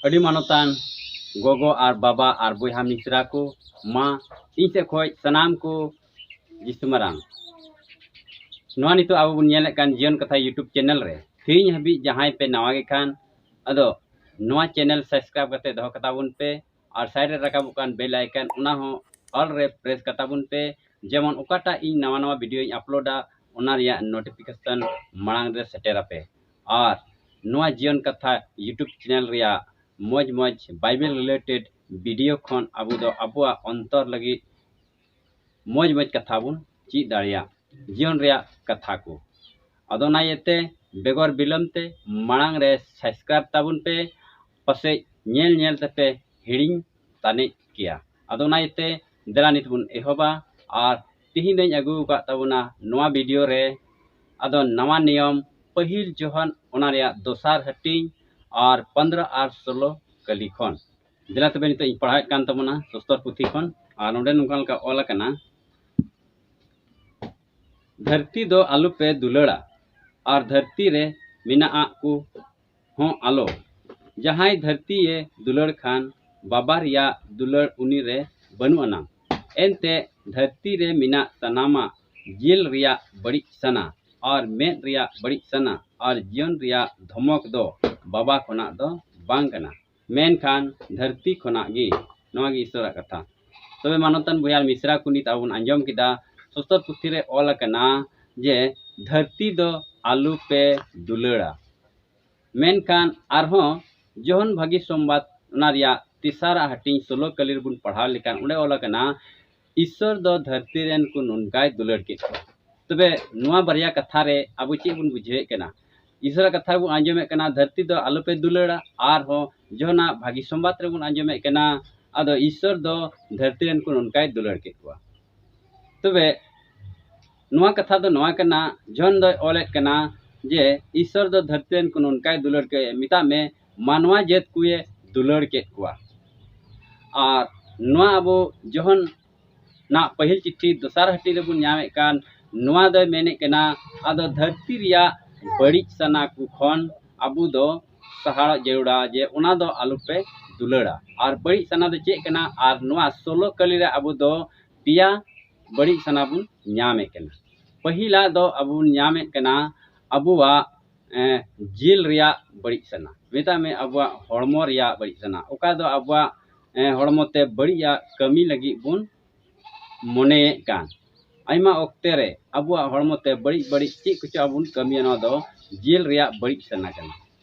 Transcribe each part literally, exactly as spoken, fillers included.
ᱟᱹᱰᱤ ᱢᱟᱱᱚᱛᱟᱱ ᱜᱚᱜᱚ ᱟᱨ ᱵᱟᱵᱟ ᱟᱨ ᱵᱚᱭᱦᱟ ᱢᱤᱥᱨᱟ ᱠᱚ, ᱢᱟ ᱤᱧ ᱥᱮᱫ ᱠᱷᱚᱱ ᱥᱟᱱᱟᱢ ᱠᱚ ᱡᱤᱥᱩ ᱢᱟᱨᱟᱝ᱾ ᱱᱚᱣᱟ ᱱᱤᱛᱚᱜ ᱟᱵᱚ ᱵᱚᱱ ᱧᱮᱞᱮᱫ ᱠᱟᱱ ᱡᱤᱭᱚᱱ ᱠᱟᱛᱷᱟ YouTube channel ᱨᱮ, ᱛᱮᱦᱮᱧ ᱦᱟᱹᱵᱤᱡ ᱡᱟᱦᱟᱸᱭ ᱯᱮ ᱱᱟᱣᱟ ᱜᱮ ᱠᱷᱟᱱ, ᱟᱫᱚ ᱱᱚᱣᱟ channel subscribe ᱠᱟᱛᱮ ᱫᱚᱦᱚ ᱠᱟᱛᱟ ᱵᱚᱱ ᱯᱮ ᱟᱨ side ᱨᱮ ᱨᱟᱠᱟᱵᱚᱜ ᱠᱟᱱ bell icon, ᱚᱱᱟ ᱦᱚᱸ all ᱨᱮ press ᱠᱟᱛᱟ ᱵᱚᱱ ᱯᱮ, ᱡᱮᱢᱚᱱ ᱚᱠᱟᱴᱟᱜ ᱤᱧ ᱱᱟᱣᱟ ᱱᱟᱣᱟ videoᱧ uploadᱟ, ᱚᱱᱟ ᱨᱮᱭᱟᱜ notification ᱢᱟᱲᱟᱝ ᱨᱮ ᱥᱮᱴᱮᱨ ᱟᱯᱮ᱾ ᱟᱨ ᱱᱚᱣᱟ ᱡᱤᱭᱚᱱ ᱠᱟᱛᱷᱟ YouTube channel ᱨᱮᱭᱟᱜ ᱢᱚᱡᱽ ᱢᱚᱡᱽ Bible related video ᱠᱷᱚᱱ ᱟᱵᱚ ᱫᱚ ᱟᱵᱚᱣᱟᱜ ᱚᱱᱛᱚᱨ ᱞᱟᱹᱜᱤᱫ ᱢᱚᱡᱽ ᱢᱚᱡᱽ ᱠᱟᱛᱷᱟ ᱵᱚᱱ ᱪᱮᱫ ᱫᱟᱲᱮᱭᱟᱜ, ᱡᱤᱭᱚᱱ ᱨᱮᱭᱟᱜ ᱠᱟᱛᱷᱟ ᱠᱚ᱾ ᱟᱫᱚ ᱚᱱᱟ ᱤᱭᱟᱹᱛᱮ ᱵᱮᱜᱚᱨ ᱵᱤᱞᱚᱢ ᱛᱮ ᱢᱟᱲᱟᱝ ᱨᱮ subscribe ᱛᱟᱵᱚᱱ ᱯᱮ, ᱯᱟᱥᱮᱡ ᱧᱮᱞ ᱧᱮᱞ ᱛᱮᱯᱮ ᱦᱤᱲᱤᱧ ᱛᱟᱱᱤᱡ ᱠᱮᱭᱟ᱾ ᱟᱫᱚ ᱚᱱᱟ ᱤᱭᱟᱹᱛᱮ ᱫᱮᱞᱟ ᱱᱤᱛ ᱵᱚᱱ ᱮᱦᱚᱵᱟ᱾ ᱟᱨ ᱛᱤᱦᱤᱧ ᱫᱚᱧ ᱟᱹᱜᱩ ᱟᱠᱟᱫ ᱛᱟᱵᱚᱱᱟ ᱱᱚᱣᱟ video ᱨᱮ, ᱟᱫᱚ ᱱᱟᱣᱟ ᱱᱤᱭᱚᱢ ᱯᱟᱹᱦᱤᱞ ᱡᱚᱦᱚᱱ, ᱚᱱᱟ ᱨᱮᱭᱟᱜ ᱫᱚᱥᱟᱨ ᱦᱟᱹᱴᱤᱧ ᱟᱨ ᱯᱚᱱᱫᱽᱨᱚ ᱟᱨ ᱥᱳᱞᱳ ᱠᱟᱹᱞᱤ ᱠᱷᱚᱱ᱾ ᱫᱮᱞᱟ ᱛᱚᱵᱮ ᱱᱤᱛᱚᱜ ᱤᱧ ᱯᱟᱲᱦᱟᱣᱮᱫ ᱠᱟᱱ ᱛᱟᱵᱚᱱᱟ ᱥᱚᱥᱛᱚᱨ ᱯᱩᱛᱷᱤ ᱠᱷᱚᱱ᱾ ᱟᱨ ᱱᱚᱰᱮ ᱱᱚᱝᱠᱟ ᱞᱮᱠᱟ ᱚᱞ ᱟᱠᱟᱱᱟ, ᱫᱷᱟᱹᱨᱛᱤ ᱫᱚ ᱟᱞᱚᱯᱮ ᱫᱩᱞᱟᱹᱲᱟ, ᱟᱨ ᱫᱷᱟᱹᱨᱛᱤ ᱨᱮ ᱢᱮᱱᱟᱜ ᱟᱜ ᱠᱚ ᱦᱚᱸ ᱟᱞᱚ᱾ ᱡᱟᱦᱟᱸᱭ ᱫᱷᱟᱹᱨᱛᱤᱭᱮ ᱫᱩᱞᱟᱹᱲ ᱠᱷᱟᱱ, ᱵᱟᱵᱟ ᱨᱮᱭᱟᱜ ᱫᱩᱞᱟᱹᱲ ᱩᱱᱤ ᱨᱮ ᱵᱟᱹᱱᱩᱜ ᱟᱱᱟ᱾ ᱮᱱᱛᱮ ᱫᱷᱟᱹᱨᱛᱤ ᱨᱮ ᱢᱮᱱᱟᱜ ᱥᱟᱱᱟᱢᱟᱜ, ᱡᱤᱞ ᱨᱮᱭᱟᱜ ᱵᱟᱹᱲᱤᱡ ᱥᱟᱱᱟ ᱟᱨ ᱢᱮᱫ ᱨᱮᱭᱟᱜ ᱵᱟᱹᱲᱤᱡ ᱥᱟᱱᱟ ᱟᱨ ᱡᱤᱭᱚᱱ ᱨᱮᱭᱟᱜ ᱫᱷᱚᱢᱚᱠ ᱫᱚ ᱵᱟᱵᱟ ᱠᱷᱚᱱᱟᱜ ᱫᱚ ᱵᱟᱝ ᱠᱟᱱᱟ, ᱢᱮᱱᱠᱷᱟᱱ ᱫᱷᱟᱹᱨᱛᱤ ᱠᱷᱚᱱᱟᱜ ᱜᱮ᱾ ᱱᱚᱣᱟ ᱜᱮ ᱤᱥᱚᱨᱟᱜ ᱠᱟᱛᱷᱟ᱾ ᱛᱚᱵᱮ ᱢᱟᱱᱚᱛᱟᱱ ᱵᱚᱭᱦᱟ ᱟᱨ ᱢᱤᱥᱨᱟ ᱠᱚ, ᱱᱤᱛ ᱟᱵᱚ ᱵᱚᱱ ᱟᱸᱡᱚᱢ ᱠᱮᱫᱟ, ᱥᱚᱥᱛᱚᱨ ᱯᱩᱛᱷᱤ ᱨᱮ ᱚᱞ ᱟᱠᱟᱱᱟ ᱡᱮ ᱫᱷᱟᱹᱨᱛᱤ ᱫᱚ ᱟᱞᱚ ᱯᱮ ᱫᱩᱞᱟᱹᱲᱟ᱾ ᱢᱮᱱᱠᱷᱟᱱ ᱟᱨᱦᱚᱸ ᱡᱚᱦᱚᱱ ᱵᱷᱟᱹᱜᱤ ᱥᱚᱢᱵᱟᱫ, ᱚᱱᱟ ᱨᱮᱭᱟᱜ ᱛᱮᱥᱟᱨᱟᱜ ᱦᱟᱹᱴᱤᱧ ᱥᱳᱞᱳ ᱠᱟᱹᱞᱤ ᱨᱮᱵᱚᱱ ᱯᱟᱲᱦᱟᱣ ᱞᱮᱠᱷᱟᱱ, ᱚᱸᱰᱮ ᱚᱞ ᱟᱠᱟᱱᱟ, ᱤᱥᱚᱨ ᱫᱚ ᱫᱷᱟᱹᱨᱛᱤ ᱨᱮᱱ ᱠᱚ ᱱᱚᱝᱠᱟᱭ ᱫᱩᱞᱟᱹᱲ ᱠᱮᱫ ᱠᱚᱣᱟ᱾ ᱛᱚᱵᱮ ᱱᱚᱣᱟ ᱵᱟᱨᱭᱟ ᱠᱟᱛᱷᱟ ᱨᱮ ᱟᱵᱚ ᱪᱮᱫ ᱵᱚᱱ ᱵᱩᱡᱷᱟᱹᱣᱮᱫ ᱠᱟᱱᱟ? ᱤᱥᱚᱨᱟᱜ ᱠᱟᱛᱷᱟ ᱵᱚᱱ ᱟᱸᱡᱚᱢᱮᱫ ᱠᱟᱱᱟ, ᱫᱷᱟᱹᱨᱛᱤ ᱫᱚ ᱟᱞᱚᱯᱮ ᱫᱩᱞᱟᱹᱲᱟ, ᱟᱨᱦᱚᱸ ᱡᱚᱦᱚᱱᱟᱜ ᱵᱷᱟᱹᱜᱤ ᱥᱚᱢᱵᱟᱫ ᱨᱮᱵᱚᱱ ᱟᱸᱡᱚᱢᱮᱫ ᱠᱟᱱᱟ, ᱟᱫᱚ ᱤᱥᱚᱨ ᱫᱚ ᱫᱷᱟᱹᱨᱛᱤ ᱨᱮᱱ ᱠᱚ ᱱᱚᱝᱠᱟᱭ ᱫᱩᱞᱟᱹᱲ ᱠᱮᱫ ᱠᱚᱣᱟ᱾ ᱛᱚᱵᱮ ᱱᱚᱣᱟ ᱠᱟᱛᱷᱟ ᱫᱚ ᱱᱚᱣᱟ ᱠᱟᱱᱟ, ᱡᱚᱦᱚᱱ ᱫᱚᱭ ᱚᱞᱮᱫ ᱠᱟᱱᱟ ᱡᱮ ᱤᱥᱚᱨ ᱫᱚ ᱫᱷᱟᱹᱨᱛᱤ ᱨᱮᱱ ᱠᱚ ᱱᱚᱝᱠᱟᱭ ᱫᱩᱞᱟᱹᱲ ᱠᱮᱫ, ᱢᱮᱛᱟᱜ ᱢᱮ ᱢᱟᱱᱣᱟ ᱡᱟᱹᱛ ᱠᱚᱭᱮ ᱫᱩᱞᱟᱹᱲ ᱠᱮᱫ ᱠᱚᱣᱟ᱾ ᱟᱨ ᱱᱚᱣᱟ ᱟᱵᱚ ᱡᱚᱦᱚᱱ ᱱᱟᱜ ᱯᱟᱹᱦᱤᱞ ᱪᱤᱴᱷᱤ ᱫᱚᱥᱟᱨ ᱦᱟᱹᱴᱤᱧ ᱨᱮᱵᱚᱱ ᱧᱟᱢᱮᱫ ᱠᱟᱱ, ᱱᱚᱣᱟ ᱫᱚᱭ ᱢᱮᱱᱮᱫ ᱠᱟᱱᱟ, ᱟᱫᱚ ᱫᱷᱟᱹᱨᱛᱤ ᱨᱮᱭᱟᱜ ᱵᱟᱹᱲᱤᱡ ᱥᱟᱱᱟ ᱠᱚ ᱠᱷᱚᱱ ᱟᱵᱚ ᱫᱚ ᱥᱟᱦᱟᱲᱚᱜ ᱡᱟᱹᱨᱩᱲᱟ, ᱡᱮ ᱚᱱᱟ ᱫᱚ ᱟᱞᱚᱯᱮ ᱫᱩᱞᱟᱹᱲᱟ᱾ ᱟᱨ ᱵᱟᱹᱲᱤᱡ ᱥᱟᱱᱟ ᱫᱚ ᱪᱮᱫ ᱠᱟᱱᱟ? ᱟᱨ ᱱᱚᱣᱟ ᱥᱳᱞᱳ ᱠᱟᱹᱞᱤ ᱨᱮ ᱟᱵᱚ ᱫᱚ ᱯᱮᱭᱟ ᱵᱟᱹᱲᱤᱡ ᱥᱟᱱᱟ ᱵᱚᱱ ᱧᱟᱢᱮᱫ ᱠᱟᱱᱟ᱾ ᱯᱟᱹᱦᱤᱞᱟᱜ ᱫᱚ ᱟᱵᱚ ᱵᱚᱱ ᱧᱟᱢᱮᱫ ᱠᱟᱱᱟ ᱟᱵᱚᱣᱟᱜ ᱮᱸ, ᱡᱤᱞ ᱨᱮᱭᱟᱜ ᱵᱟᱹᱲᱤᱡ ᱥᱟᱱᱟ, ᱢᱮᱛᱟᱜ ᱢᱮ ᱟᱵᱚᱣᱟᱜ ᱦᱚᱲᱢᱚ ᱨᱮᱭᱟᱜ ᱵᱟᱹᱲᱤᱡ ᱥᱟᱱᱟ, ᱚᱠᱟ ᱫᱚ ᱟᱵᱚᱣᱟᱜ ᱮᱸ, ᱦᱚᱲᱢᱚ ᱛᱮ ᱵᱟᱹᱲᱤᱡᱟᱜ ᱠᱟᱹᱢᱤ ᱞᱟᱹᱜᱤᱫ ᱵᱚᱱ ᱢᱚᱱᱮᱭᱮᱫ ᱠᱟᱱ᱾ ᱟᱭᱢᱟ ᱚᱠᱛᱮ ᱨᱮ ᱟᱵᱚᱣᱟᱜ ᱦᱚᱲᱢᱚ ᱛᱮ ᱵᱟᱹᱲᱤᱡ ᱵᱟᱹᱲᱤᱡ ᱪᱮᱫ ᱠᱚᱪᱚ ᱟᱵᱚ ᱵᱚᱱ ᱠᱟᱹᱢᱤᱭᱟ, ᱱᱚᱣᱟ ᱫᱚ ᱡᱤᱞ ᱨᱮᱭᱟᱜ ᱵᱟᱹᱲᱤᱡ ᱥᱟᱱᱟ ᱠᱟᱱᱟ᱾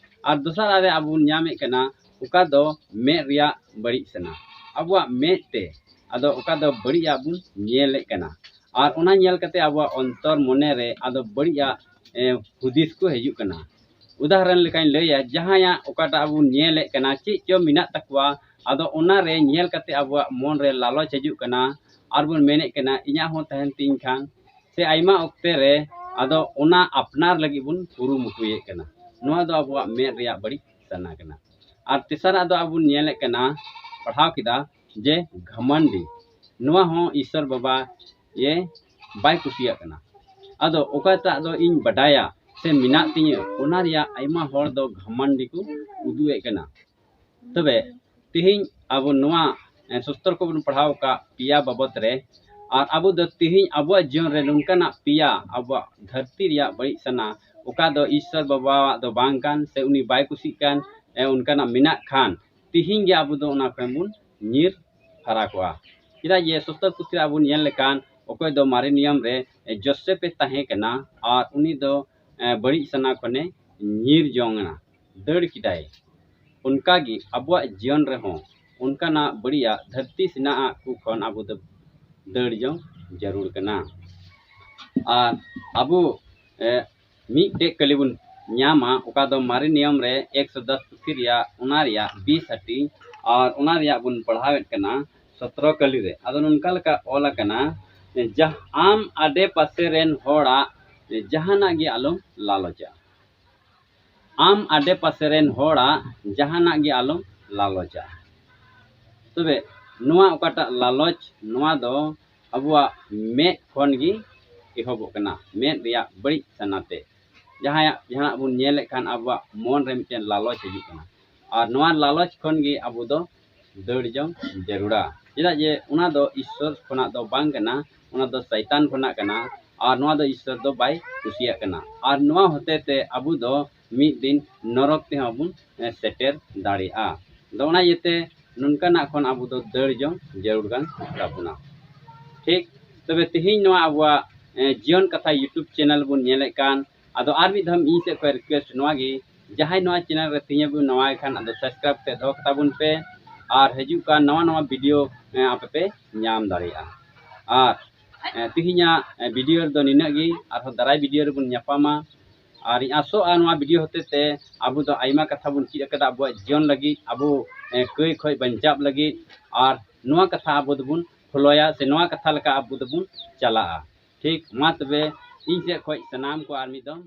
ᱟᱨ ᱫᱚᱥᱟᱨ ᱨᱮ ᱟᱵᱚ ᱵᱚᱱ ᱧᱟᱢᱮᱫ ᱠᱟᱱᱟ ᱚᱠᱟ ᱫᱚ ᱢᱮᱫ ᱨᱮᱭᱟᱜ ᱵᱟᱹᱲᱤᱡ ᱥᱟᱱᱟ, ᱟᱵᱚᱣᱟᱜ ᱢᱮᱫ ᱛᱮ ᱟᱫᱚ ᱚᱠᱟ ᱫᱚ ᱵᱟᱹᱲᱤᱡᱟᱜ ᱵᱚᱱ ᱧᱮᱞᱮᱫ ᱠᱟᱱᱟ᱾ ᱟᱨ ᱚᱱᱟ ᱧᱮᱞ ᱠᱟᱛᱮ ᱟᱵᱚᱣᱟᱜ ᱚᱱᱛᱚᱨ ᱢᱚᱱᱮ ᱨᱮ ᱟᱫᱚ ᱵᱟᱹᱲᱤᱡᱟᱜ ᱮ, ᱦᱩᱫᱤᱥ ᱠᱚ ᱦᱤᱡᱩᱜ ᱠᱟᱱᱟ᱾ ᱩᱫᱟᱦᱚᱨᱚᱱ ᱞᱮᱠᱟᱧ ᱞᱟᱹᱭᱟ, ᱡᱟᱦᱟᱸᱭᱟᱜ ᱚᱠᱟᱴᱟᱜ ᱵᱚᱱ ᱧᱮᱞᱮᱫ ᱠᱟᱱᱟ ᱪᱮᱫ ᱪᱚ ᱢᱮᱱᱟᱜ ᱛᱟᱠᱚᱣᱟ, ᱟᱫᱚ ᱚᱱᱟ ᱨᱮ ᱧᱮᱞ ᱠᱟᱛᱮ ᱟᱵᱚᱣᱟᱜ ᱢᱚᱱ ᱨᱮ ᱞᱟᱞᱚᱪ ᱦᱤᱡᱩᱜ ᱠᱟᱱᱟ᱾ ᱟᱨ ᱵᱚᱱ ᱢᱮᱱᱮᱫ ᱠᱟᱱᱟ ᱤᱧᱟᱹᱜ ᱦᱚᱸ ᱛᱟᱦᱮᱱ ᱛᱤᱧ ᱠᱷᱟᱱ, ᱥᱮ ᱟᱭᱢᱟ ᱚᱠᱛᱮ ᱨᱮ ᱟᱫᱚ ᱚᱱᱟ ᱟᱯᱱᱟᱨ ᱞᱟᱹᱜᱤᱫ ᱵᱚᱱ ᱠᱩᱨᱩᱢᱩᱴᱩᱭᱮᱫ ᱠᱟᱱᱟ᱾ ᱱᱚᱣᱟ ᱫᱚ ᱟᱵᱚᱣᱟᱜ ᱢᱮᱫ ᱨᱮᱭᱟᱜ ᱵᱟᱹᱲᱤᱡ ᱥᱟᱱᱟ ᱠᱟᱱᱟ᱾ ᱟᱨ ᱛᱮᱥᱟᱨᱟᱜ ᱫᱚ ᱟᱵᱚ ᱵᱚᱱ ᱧᱮᱞᱮᱫ ᱠᱟᱱᱟ, ᱯᱟᱲᱦᱟᱣ ᱠᱮᱫᱟ ᱡᱮ ᱜᱷᱟᱢᱟᱱᱰᱤ, ᱱᱚᱣᱟ ᱦᱚᱸ ᱤᱥᱥᱚᱨ ᱵᱟᱵᱟ ᱭᱮ ᱵᱟᱭ ᱠᱩᱥᱤᱭᱟᱜ ᱠᱟᱱᱟ᱾ ᱟᱫᱚ ᱚᱠᱟᱴᱟᱜ ᱫᱚ ᱤᱧ ᱵᱟᱰᱟᱭᱟ ᱥᱮ ᱢᱮᱱᱟᱜ ᱛᱤᱧᱟᱹ, ᱚᱱᱟ ᱨᱮᱭᱟᱜ ᱟᱭᱢᱟ ᱦᱚᱲ ᱫᱚ ᱜᱷᱟᱢᱟᱱᱰᱤ ᱠᱚ ᱩᱫᱩᱜ ᱮᱫ ᱠᱟᱱᱟ᱾ ᱛᱚᱵᱮ ᱛᱮᱦᱮᱧ ᱟᱵᱚ ᱱᱚᱣᱟ ᱮ, ᱥᱩᱥᱛᱚᱨ ᱠᱚᱵᱚᱱ ᱯᱟᱲᱦᱟᱣ ᱟᱠᱟᱫ ᱯᱮᱭᱟ ᱵᱟᱵᱚᱛ ᱨᱮ, ᱟᱨ ᱟᱵᱚ ᱫᱚ ᱛᱮᱦᱮᱧ ᱟᱵᱚᱣᱟᱜ ᱡᱤᱭᱚᱱ ᱨᱮ ᱱᱚᱝᱠᱟᱱᱟᱜ ᱯᱮᱭᱟ ᱟᱵᱚᱣᱟᱜ ᱫᱷᱟᱹᱨᱛᱤ ᱨᱮᱭᱟᱜ ᱵᱟᱹᱲᱤᱡ ᱥᱟᱱᱟ, ᱚᱠᱟ ᱫᱚ ᱤᱥᱥᱚᱨ ᱵᱟᱵᱟᱣᱟᱜ ᱫᱚ ᱵᱟᱝ ᱠᱟᱱ ᱥᱮ ᱩᱱᱤ ᱵᱟᱭ ᱠᱩᱥᱤᱜ ᱠᱟᱱ, ᱮ, ᱚᱱᱠᱟᱱᱟᱜ ᱢᱮᱱᱟᱜ ᱠᱷᱟᱱ, ᱛᱮᱦᱮᱧ ᱜᱮ ᱟᱵᱚ ᱫᱚ ᱚᱱᱟ ᱠᱷᱚᱱ ᱵᱚᱱ ᱧᱤᱨ ᱯᱷᱟᱨᱟᱠᱚᱜᱼᱟ᱾ ᱪᱮᱫᱟᱜ ᱡᱮ ᱥᱩᱥᱛᱚᱨ ᱯᱩᱛᱷᱤ ᱨᱮ ᱟᱵᱚ ᱧᱮᱞ ᱞᱮᱠᱷᱟᱱ, ᱚᱠᱚᱭ ᱫᱚ ᱢᱟᱨᱮ ᱱᱤᱭᱚᱢ ᱨᱮ ᱡᱳᱥᱮᱯ ᱮ ᱛᱟᱦᱮᱸ ᱠᱟᱱᱟ, ᱟᱨ ᱩᱱᱤ ᱫᱚ, ᱮ, ᱵᱟᱹᱲᱤᱡ ᱥᱟᱱᱟ ᱠᱷᱚᱱᱮ ᱧᱤᱨ ᱡᱚᱝ ᱮᱱᱟ, ᱫᱟᱹᱲ ᱠᱮᱫᱟᱭ᱾ ᱚᱱᱠᱟᱜᱮ ᱟᱵᱚᱣᱟᱜ ᱡᱤᱭᱚᱱ ᱨᱮᱦᱚᱸ ᱚᱱᱠᱟᱱᱟᱜ ᱵᱟᱹᱲᱤᱡᱟᱜ ᱫᱷᱟᱹᱨᱛᱤ ᱥᱮᱱᱟᱜ ᱠᱚ ᱠᱷᱚᱱ ᱟᱵᱚ ᱫᱚ ᱫᱟᱹᱲ ᱡᱚᱝ ᱡᱟᱹᱨᱩᱲ ᱠᱟᱱᱟ᱾ ᱟᱨ ᱟᱵᱚ, ᱮ, ᱢᱤᱫᱴᱮᱡ ᱠᱟᱹᱞᱤ ᱵᱚᱱ ᱧᱟᱢᱟ, ᱚᱠᱟ ᱫᱚ ᱢᱟᱨᱮ ᱱᱤᱭᱚᱢ ᱨᱮ ᱮᱠᱥᱚ ᱫᱚᱥ ᱯᱩᱛᱷᱤ ᱨᱮᱭᱟᱜ, ᱚᱱᱟ ᱨᱮᱭᱟᱜ ᱵᱤᱥ ᱦᱟᱹᱴᱤᱧ, ᱟᱨ ᱚᱱᱟ ᱨᱮᱭᱟᱜ ᱵᱚᱱ ᱯᱟᱲᱦᱟᱣᱮᱫ ᱠᱟᱱᱟ ᱥᱚᱛᱨᱚ ᱠᱟᱹᱞᱤ ᱨᱮ᱾ ᱟᱫᱚ ᱱᱚᱝᱠᱟ ᱞᱮᱠᱟ ᱚᱞ ᱟᱠᱟᱱᱟ, ᱡᱟᱦ-, ᱟᱢ ᱟᱰᱮ ᱯᱟᱥᱮ ᱨᱮᱱ ᱦᱚᱲᱟᱜ ᱡᱟᱦᱟᱱᱟᱜ ᱜᱮ ᱟᱞᱚᱢ ᱞᱟᱞᱚᱪᱟ᱾ ᱟᱢ ᱟᱰᱮ ᱯᱟᱥᱮ ᱨᱮᱱ ᱦᱚᱲᱟᱜ ᱡᱟᱦᱟᱱᱟᱜ ᱜᱮ ᱟᱞᱚᱢ ᱞᱟᱞᱚᱪᱟ᱾ ᱛᱚᱵᱮ ᱱᱚᱣᱟ ᱚᱠᱟᱴᱟᱜ ᱞᱟᱞᱚᱪ, ᱱᱚᱣᱟ ᱫᱚ ᱟᱵᱚᱣᱟᱜ ᱢᱮᱫ ᱠᱷᱚᱱ ᱜᱮ ᱮᱦᱚᱵᱚᱜ ᱠᱟᱱᱟ, ᱢᱮᱫ ᱨᱮᱭᱟᱜ ᱵᱟᱹᱲᱤᱡ ᱥᱟᱱᱟᱛᱮ᱾ ᱡᱟᱦᱟᱸᱭᱟᱜ ᱡᱟᱦᱟᱱᱟᱜ ᱵᱚᱱ ᱧᱮᱞᱮᱫ ᱠᱷᱟᱱ ᱟᱵᱚᱣᱟᱜ ᱢᱚᱱ ᱨᱮ ᱢᱤᱫᱴᱮᱱ ᱞᱟᱞᱚᱪ ᱦᱤᱡᱩᱜ ᱠᱟᱱᱟ᱾ ᱟᱨ ᱱᱚᱣᱟ ᱞᱟᱞᱚᱪ ᱠᱷᱚᱱ ᱜᱮ ᱟᱵᱚ ᱫᱚ ᱫᱟᱹᱲ ᱡᱚᱝ ᱡᱟᱹᱨᱩᱲᱟ᱾ ᱪᱮᱫᱟᱜ ᱡᱮ ᱚᱱᱟ ᱫᱚ ᱤᱥᱥᱚᱨ ᱠᱷᱚᱱᱟᱜ ᱫᱚ ᱵᱟᱝ ᱠᱟᱱᱟ, ᱚᱱᱟ ᱫᱚ ᱥᱟᱭᱛᱟᱱ ᱠᱷᱚᱱᱟᱜ ᱠᱟᱱᱟ᱾ ᱟᱨ ᱱᱚᱣᱟ ᱫᱚ ᱤᱥᱥᱚᱨ ᱫᱚ ᱵᱟᱭ ᱠᱩᱥᱤᱭᱟᱜ ᱠᱟᱱᱟ᱾ ᱟᱨ ᱱᱚᱣᱟ ᱦᱚᱛᱮ ᱛᱮ ᱟᱵᱚ ᱫᱚ ᱢᱤᱫ ᱫᱤᱱ ᱱᱚᱨᱚᱠ ᱛᱮᱦᱚᱸ ᱵᱚᱱ, ᱮ, ᱥᱮᱴᱮᱨ ᱫᱟᱲᱮᱭᱟᱜᱼᱟ᱾ ᱟᱫᱚ ᱚᱱᱟ ᱤᱭᱟᱹᱛᱮ ᱱᱚᱝᱠᱟᱱᱟᱜ ᱠᱷᱚᱱ ᱟᱵᱚ ᱫᱚ ᱫᱟᱹᱲ ᱡᱚᱝ ᱡᱟᱹᱨᱩᱲ ᱠᱟᱱ ᱛᱟᱵᱚᱱᱟ᱾ ᱴᱷᱤᱠ, ᱛᱚᱵᱮ ᱛᱮᱦᱮᱧ ᱱᱚᱣᱟ ᱟᱵᱚᱣᱟᱜ, ᱮ, ᱡᱤᱭᱚᱱ ᱠᱟᱛᱷᱟ YouTube ᱪᱮᱱᱮᱞ ᱵᱚᱱ ᱧᱮᱞᱮᱫ ᱠᱟᱱ, ᱟᱫᱚ ᱟᱨ ᱢᱤᱫ ᱫᱷᱟᱣ ᱤᱧ ᱥᱮᱫ ᱠᱷᱚᱱ ᱨᱤᱠᱩᱭᱮᱥᱴ ᱱᱚᱣᱟ ᱜᱮ, ᱡᱟᱦᱟᱸᱭ ᱱᱚᱣᱟ ᱪᱮᱱᱮᱞ ᱨᱮ ᱛᱮᱦᱮᱧ ᱦᱟᱹᱵᱤᱡ ᱱᱟᱣᱟ ᱜᱮ ᱠᱷᱟᱱ, ᱟᱫᱚ ᱥᱟᱵᱥᱠᱨᱟᱭᱤᱵ ᱠᱟᱛᱮ ᱫᱚᱦᱚ ᱠᱟᱛᱟ ᱵᱚᱱ ᱯᱮ᱾ ᱟᱨ ᱦᱤᱡᱩᱜ ᱠᱟᱱ ᱱᱟᱣᱟ ᱱᱟᱣᱟ ᱵᱷᱤᱰᱤᱭᱳ, ᱮ, ᱟᱯᱮ ᱯᱮ ᱧᱟᱢ ᱫᱟᱲᱮᱭᱟᱜᱼᱟ᱾ ᱟᱨ, ᱮ, ᱛᱮᱦᱮᱧᱟᱜ, ᱮ, ᱵᱷᱤᱰᱤᱭᱳ ᱨᱮᱫᱚ ᱱᱤᱱᱟᱹᱜ ᱜᱮ᱾ ᱟᱨᱦᱚᱸ ᱫᱟᱨᱟᱭ ᱵᱷᱤᱰᱤᱭᱳ ᱨᱮᱵᱚᱱ ᱧᱟᱯᱟᱢᱟ᱾ ᱟᱨ ᱤᱧ ᱟᱥᱚᱜᱼᱟ ᱱᱚᱣᱟ ᱵᱷᱤᱰᱤᱭᱳ ᱦᱚᱛᱮ ᱛᱮ ᱟᱵᱚ ᱫᱚ ᱟᱭᱢᱟ ᱠᱟᱛᱷᱟ ᱵᱚᱱ ᱪᱮᱫ ᱟᱠᱟᱫᱟ ᱟᱵᱚᱣᱟᱜ ᱡᱤᱭᱚᱱ ᱞᱟᱹᱜᱤᱫ, ᱟᱵᱚ, ᱮ, ᱠᱟᱹᱭ ᱠᱷᱚᱱ ᱵᱟᱧᱪᱟᱣ ᱞᱟᱹᱜᱤᱫ᱾ ᱟᱨ ᱱᱚᱣᱟ ᱠᱟᱛᱷᱟ ᱟᱵᱚ ᱫᱚᱵᱚᱱ ᱯᱷᱚᱞᱳᱭᱟ ᱥᱮ ᱱᱚᱣᱟ ᱠᱟᱛᱷᱟ ᱞᱮᱠᱟ ᱟᱵᱚ ᱫᱚᱵᱚᱱ ᱪᱟᱞᱟᱜᱼᱟ᱾ ᱴᱷᱤᱠ, ᱢᱟ ᱛᱚᱵᱮ ᱤᱧ ᱥᱮᱫ ᱠᱷᱚᱱ ᱥᱟᱱᱟᱢ ᱠᱚ ᱟᱨ ᱢᱤᱫ ᱫᱚᱢ